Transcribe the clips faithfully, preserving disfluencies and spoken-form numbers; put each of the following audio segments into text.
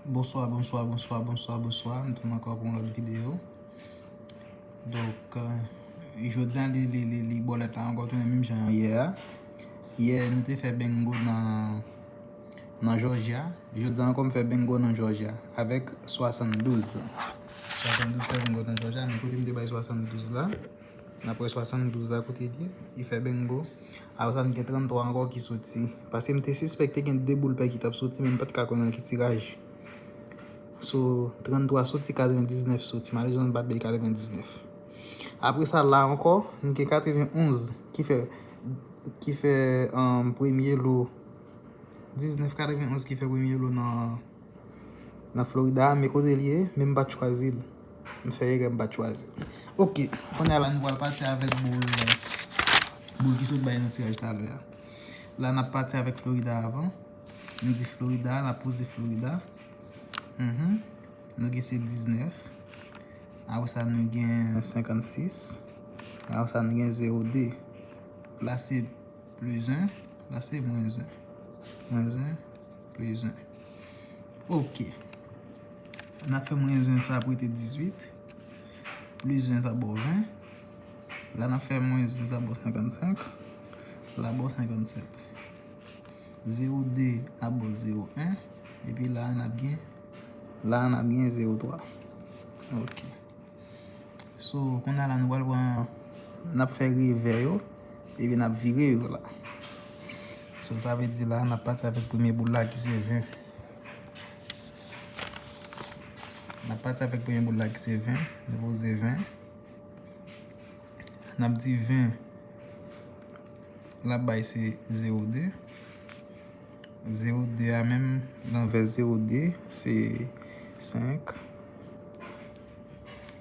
Bonswa, bonswa, bonswa, bonswa, bonswa. M tounen ankò pou yon lòt videyo. Donk, euh, jodi a, li, li, li, li bòlèt la ankò tounen menm jan yè a. Yè, nou te fè bingo nan, nan Jòjya. Jodi a ankò, m fè bingo nan Jòjya avèk swasanndouz. Swasanndouz fè bingo nan Jòjya, men kote m te bay swasanndouz la, n ap wè swasanndouz la kote l ye, li fè bingo. Apre sa, nou gen tranntwa ankò ki soti. Paske m te sispèk te gen de boul pè ki t ap soti, men m pa t ka konnen nan ki tiraj. So, tranntwa soti, katrevendiznèf soti. Malerezman, m pa t bay katrevendiznèf. Apre sa, la ankò, nou gen katrevenonz ki fè, ki fè, um, premye lo. Diznèf katrevenonz ki fè premye lo nan, nan Florida a, men kote l ye, men m pa t chwazi l. M fè erè, m pa t chwazi l. Ok, kounye a la, nou pral pati avèk boul, boul ki sot bay nan tiraj talè a. La, n ap pati avèk Florida avan. M di Florida, n ap poze Florida. Mhm. Nou gen se diznèf. Apre sa, nou gen senkannsis. Apre sa, nou gen zewo de. La, se plis en. La, se mwens en. Mwens en, plis en. Ok. N ap fè mwens en sa pou rete dizuit. Plis en sa ba w ven. La, n ap fè mwens en sa ba w senkannsenk. La, ba w senkannsèt. Zewo de a ba w zewo en. Epi la, n ap gen, la, n ap gen zewo twa. Ok. So, kounye a la, nou pral pran, n ap fè revè yo, epi n ap vire yo la. So, sa vle di la, n ap pati avèk premye boul la ki se ven. N ap pati avèk premye boul la ki se ven, nou poze ven. N ap di ven, l ap bay se zewo de. Zewo de a menm, lanvè zewo de, se senk.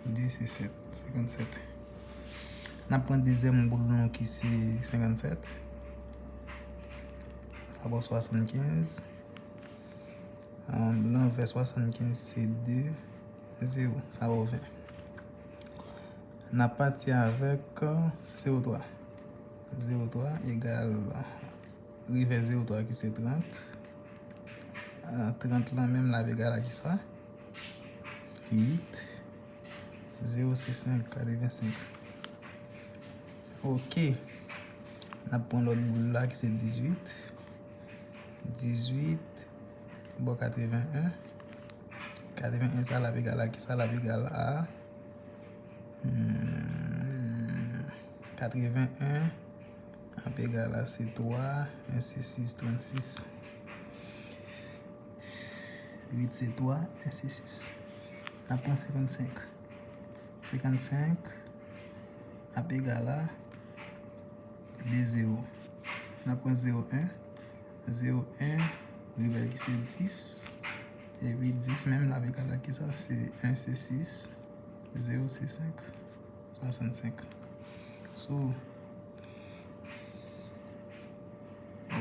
De se sèt, senkannsèt. N ap pran dezyèm boul nou ki se senkannsèt. Sa ba w swasannkenz. Lanvè swasannkenz se de, zewo, sa ba w ven. N ap pati avèk, euh, zewo twa. Zewo twa egal revè zewo twa ki se trant. Euh, trant lan menm l ap egal a kisa? Uit. Zewo se senk, katrevensenk. Ok. N ap pran lòt boul la ki se dizuit. Dizuit ba w katreven en. Katreven en sa l ap egal a kisa? L ap egal a, hmm, katreven en ap egal a se twa, en se sis, trannsis. Uit se twa, en se sis. N ap pran senkannsenk. Senkannsenk ap egal a de zewo. N ap pran zewo en. Zewo en, revè l ki se dis. Epi dis menm l ap egal a kisa? Se en se sis, zewo se senk, swasannsenk. So,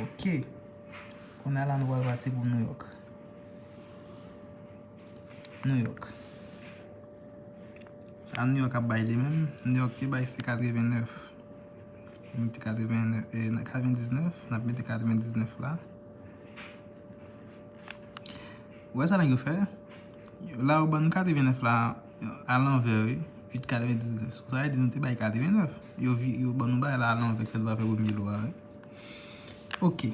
ok. Kounye a la, nou pral pati pou Nouyòk. Nouyòk. Sa Nouyòk ap bay li menm? Nouyòk te bay se katrevennèf. Mete katrevennèf, e, katrevendiznèf, n ap mete katrevendiznèf la. Ou wè sa nèg yo fè? La, yo ban nou katrevennèf la alanvè, wi. Uit katrevendiznèf. Sa vle di nou te bay katrevennèf. Yo vi-, yo ban nou bagay la alanvè, fè l pa fè premye lo a, wi. Ok.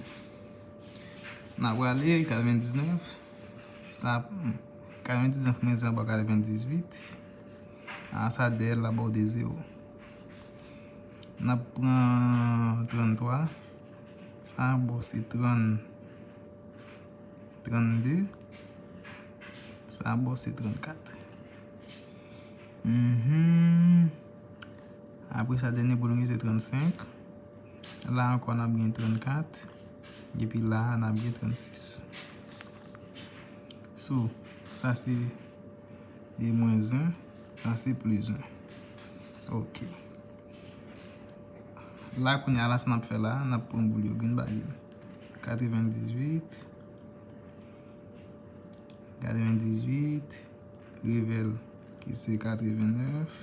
N a prale, katrevendiznèf. Sa, hmm, katrevendiznèf mwens ven ba w katrevendizuit. A, sa dèyè l la ba w de zewo. N ap pran tranntwa. Sa ba w se trann, trannde. Sa ba w se trannkat. Mhm. Apre sa, dènye boul nou gen se trannsenk. La ankò, n ap gen trannkat. Epi la, n ap gen trannsis. So, sa se, e, mwens en. Sa se plis en. Ok. La, kounye a la, sa n ap fè la, n ap pran boul yo, grenn bagay yo. Katrevendizuit. Katrevendizuit. Revè l ki se katrevennèf.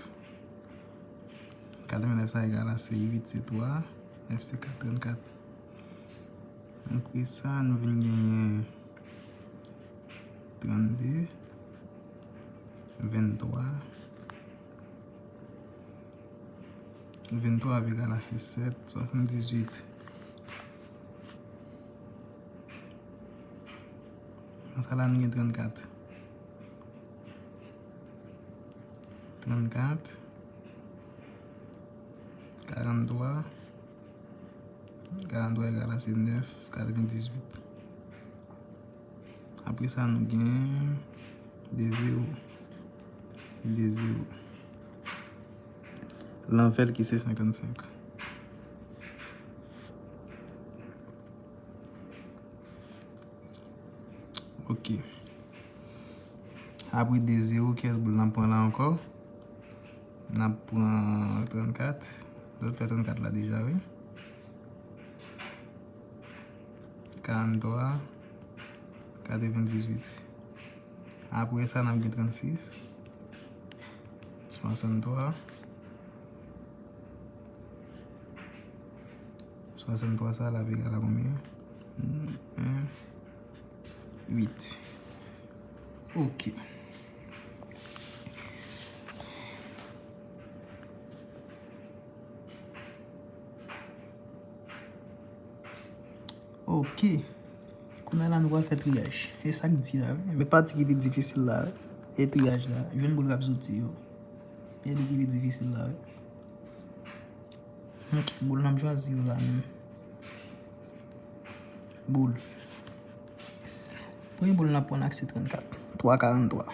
Katrevennèf sa egal a se uit se twa, nèf se kat, trannkat. Apre sa, nou vin genyen trannde, venntwa. Venntwa ap egal a se sèt, swasanndizuit. Nan sa la, nou gen trannkat. Trannkat. Karantwa. Karantwa egal a se nèf, katrevendizuit. Apre sa, nou gen de zewo. De zewo. Lanvè l ki se senkannsenk. Ok. Apre de zewo, kiyès boul n ap pran la ankò? N ap pran trannkat. Nou fè trannkat la deja, wi. Karantwa, katrevendizuit. Apre sa, n ap gen trannsis, swasanntwa. Swasanntwa sa la ap egal a konbyen? En, uit. Ok. Ok. Kounye a la, nou pral fè triyaj. E sa k di la, wi. Men pati ki pi difisil la, wi. E triyaj la. Jwenn boul k ap soti yo. E li ki pi difisil la, wi. Ok, boul n ap chwazi yo la menm. Boul. Premye boul n ap pran ak se trannkat. Twa karantwa.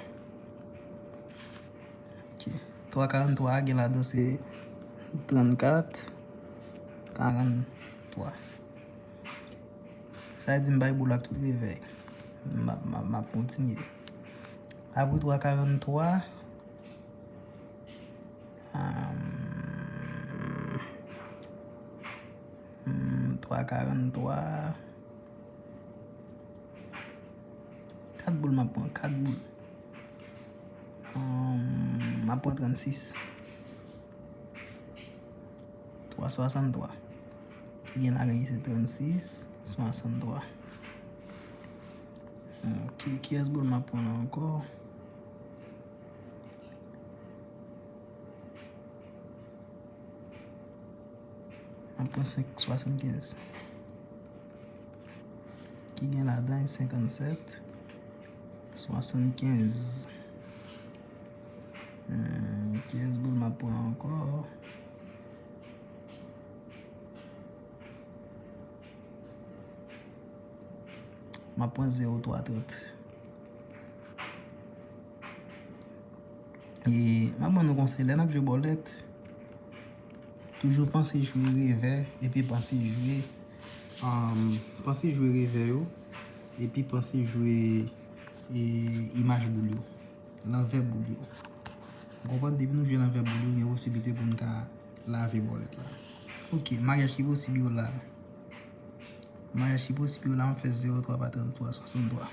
Ok. Twa karantwa a gen ladan se trannkat, karantwa. Sa vle di m bay boul ak tout revè. M ap, m ap, m ap kontinye. Apre twa karantwa, Ahn, hmm, twa karantwa. Kat boul m ap pran, kat boul. Ahn, m ap pran trannsis. Twa swasanntwa. Ki gen ladan li se trannsis, swasanntwa. Ok, kiyès boul m ap pran la ankò? M ap pran senk swasannkenz. Ki gen ladan senkannsenk, swasannkenz. Hmm, kiyès boul m ap pran ankò? M ap pran zewo twa trant. E m ap ban nou konsèy, lè n ap jwe bòlèt, toujou panse jwe revè, epi panse jwe, um, panse jwe revè yo, epi panse jwe, e, imaj boul yo, lanvè boul yo. Ou konprann? Depi nou jwe lanvè boul yo, gen posiblite pou n ka lave bòlèt la. Ok, maryaj ki posib yo la. Maryaj ki posib yo la, m fè zewo twa pa tranntwa, swasanntwa.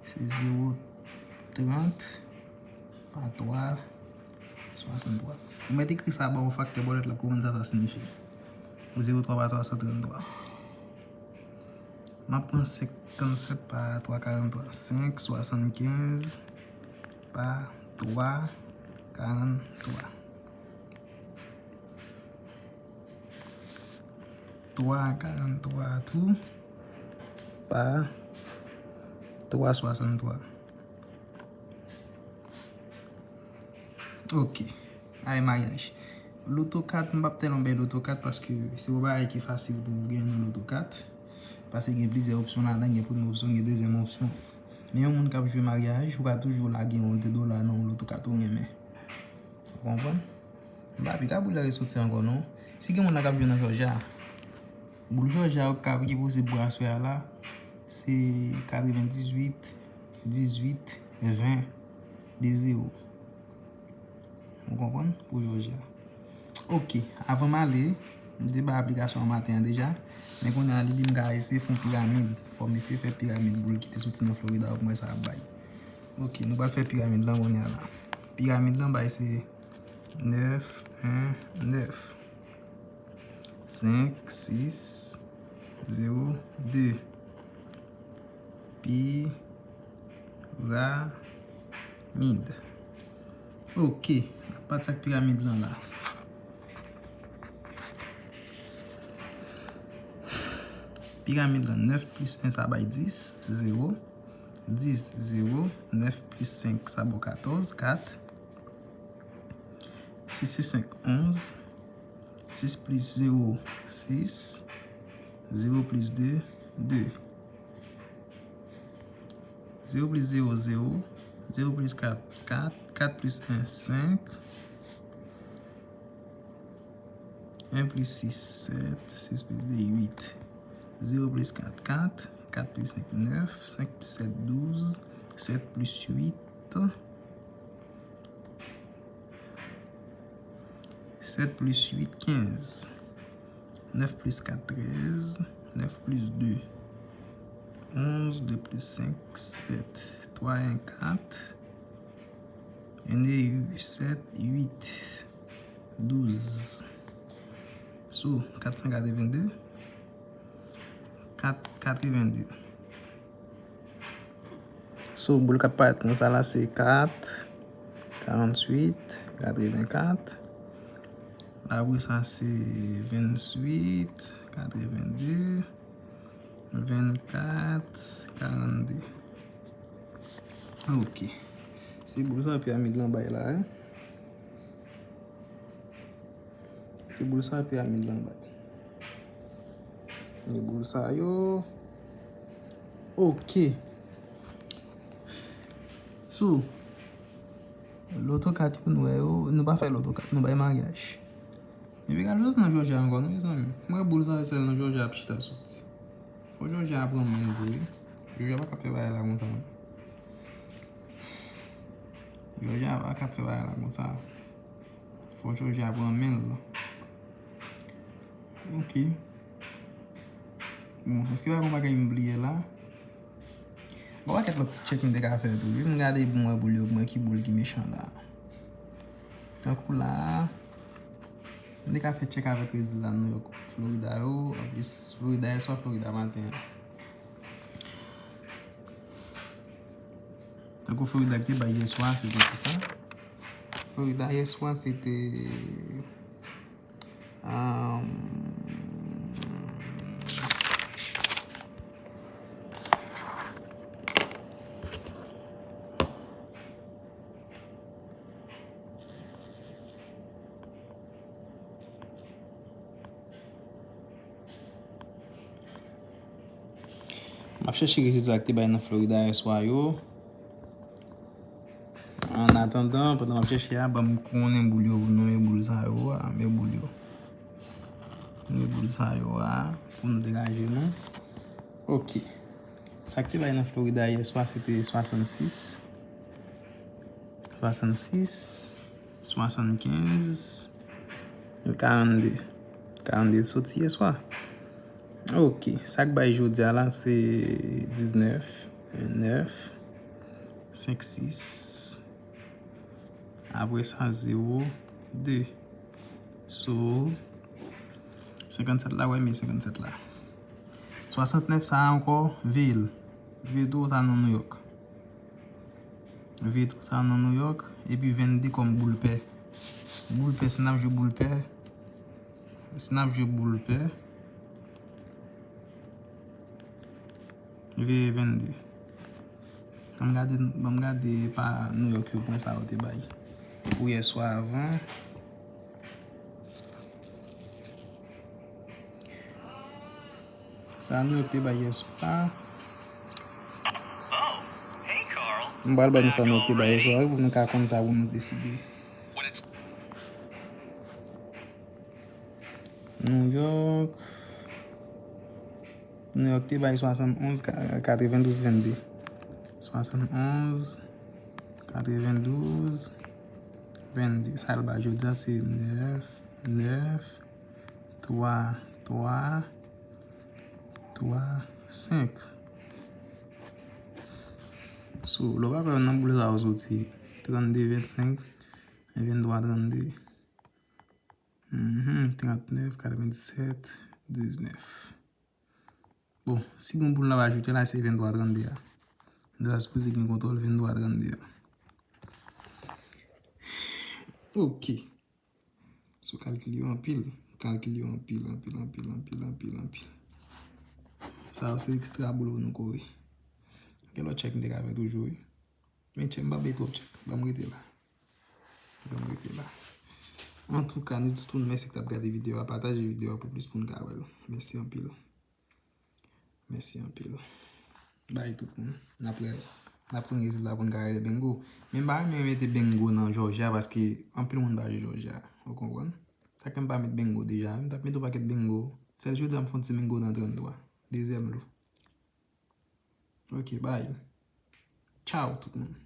Se zewo trant pa twa swasanntwa. Ou mèt ekri sa ba w faktè bòlèt la, pou konprann sa sa siyifi. Zewo twa pa twa san tranntwa. M ap pran senkannsèt pa twa karantwa. Senk swasannkenz pa twa karantwa. Twa karantwa tou pa twa swasanntwa. Ok. Ay, maryaj. Loto kat, m p ap tèlman bay loto kat paske se yon bagay ki fasil pou w genyen nan loto kat. Paske gen plizyè opsyon ladan, gen premye opsyon, gen dezyèm opsyon. Men yon moun k ap jwe maryaj, ou ka toujou lage yon de dola nan yon loto kat ou renmen. Ou konprann? M pa pi ka boul la resoti ankò non. Si gen moun la k ap jwe nan Jòjya, boul Jòjya ou ka ki posib pou aswè a la, se katrevendizuit, dizuit, ven, de zewo. Ou konprann? Pou Jòjya. Ok, avan m ale, m te bay aplikasyon an maten an deja. Men kounye a, li di m ka eseye fè yon piramid. Fò m eseye fè piramid boul ki te soti nan Florida pou m wè sa ap bay. Ok, nou pral fè piramid lan kounye a la. Piramid lan bay se nèf, en, nèf. senk, sis, zewo, de. Piramid. Ok, n ap pati ak piramid lan la. Piramid lan, nèf plis en sa bay dis, zewo. Dis, zewo. Nèf plis senk, sa ba w katòz, kat. Sis e senk, onz. Sis plis zewo, sis. Zewo plis de, de. Zewo plis zewo, zewo. Zewo plis kat, kat. Kat plis en, senk. En plis sis, sèt. Sis plis de, uit. Zewo plis kat, kat. Kat plis senk, nèf. Senk plis sèt, douz. Sèt plis uit, sèt plis uit, kenz. Nèf plis kat, trèz. Nèf plis de, onz. De plis senk, sèt. Twa en, kat. En de, sèt, uit. Douz. So, kat san katrevende. Kat, katrevende. So, boul k ap parèt nan sa la, se kat, karanntuit, katrevenkat. Apre sa, se venntuit, katrevende, vennkat, karannde. Ok. Se boul sa piramid lan bay la, wi. Se boul sa piramid lan bay. Ni boul sa yo. Ok. So, loto kat yo, nou wè yo, nou pa fè loto kat, nou bay maryaj. Epi gade jis nan Jòji a ankò, non, mezanmi. Mwen boul sa, sèl nan Jòji a ap chita soti. Fò Jòji a pran men l vre. Jòji a pa ka fè bagay la konsa, non. Jòji a pa ka fè bagay la konsa. Fò Jòji a pran men l. Ok. Bon, èske pa gen yon bagay m bliye la? Bon, pakèt lòt ti tchèk m te ka fè tou, wi. M gade pou m wè boul yo, pou m wè ki boul ki mechan la. Tankou la, m te ka fè tchèk avèk rezilta New York, Florida yo. Anplis, Florida yè swa, Florida maten an. Tankou Florida ki te bay yè swa, se te kisa? Florida yè swa, se te, um, M ap chèche rezilta k te bay nan Florida yè swa yo. An atandan, pandan m ap chèche a, ban m konnen boul yo pou nou, men boul sa yo a, men boul yo. Men boul sa yo a, pou nou degaje nou. Ok. Sa k te bay nan Florida yè swa, se te swasannsis. Swasannsis, swasannkenz, karannde. Karannde soti yè swa. Ok, sa k bay jodi a la, se diznèf, nèf, senk sis. Apre sa, zewo, de. So, senkannsèt la, wè, men senkannsèt la. Swasantnèf sa a ankò, veye l. Veye tou sa nan New York. Veye tou sa nan New York. Epi vennde kòm boul pè. Boul pè, si n ap jwe boul pè. Si n ap jwe boul pè. Veye vennde. Ban m gade, ban m gade pa New York yo pwen sa yo te bay. Pou yè swa avan. Sa New York te bay yè swa. M pral ba nou sa New York te bay yè swa, wi, pou nou ka konn sa pou nou deside. New York. New York te bay swasannonz, ka-, katrevendouz, vennde. Swasannonz, katrevendouz, vennde. Sa l bay jodi a se nèf, nèf, twa, twa, twa, senk. So, lè w pa kwè nan boul sa yo soti, trannde, vennsenk, venntwa, trannde. Mhm, trannèf, katrevennsèt, diznèf. Bon, si gen yon poul n ap ajoute la, se venntwa trannde a. Nou ta sipoze gen kontwòl venntwa trannde a. Ok. So kalkil yo anpil. Kalkil yo anpil, anpil, anpil, anpil, anpil, anpil. Sa yo se ekstra boulot nou kore. Gen lòt tchèk m te ka fè toujou, wi. Men tchèk m pa bay twòp tchèk. Ban m rete la. Ban m rete la. Antouka, nou di tout moun mèsi ki t ap gade videyo a. Pataje videyo a pou plis moun ka wè l. Mèsi anpil. Mèsi anpil. Bay tout moun. N ap wè. N ap tounen isit la pou n ka rele Bengo. Men m pa renmen mete Bengo nan Jòjya paske anpil moun pa jwe Jòjya. Ou konprann? Sa k fè m pa met Bengo deja. M t ap mete yon pakèt Bengo. Sèl jodi a m fè yon ti Bengo nan tranntwa. Dezyèm lou. Ok, bay. Tchaw tout moun.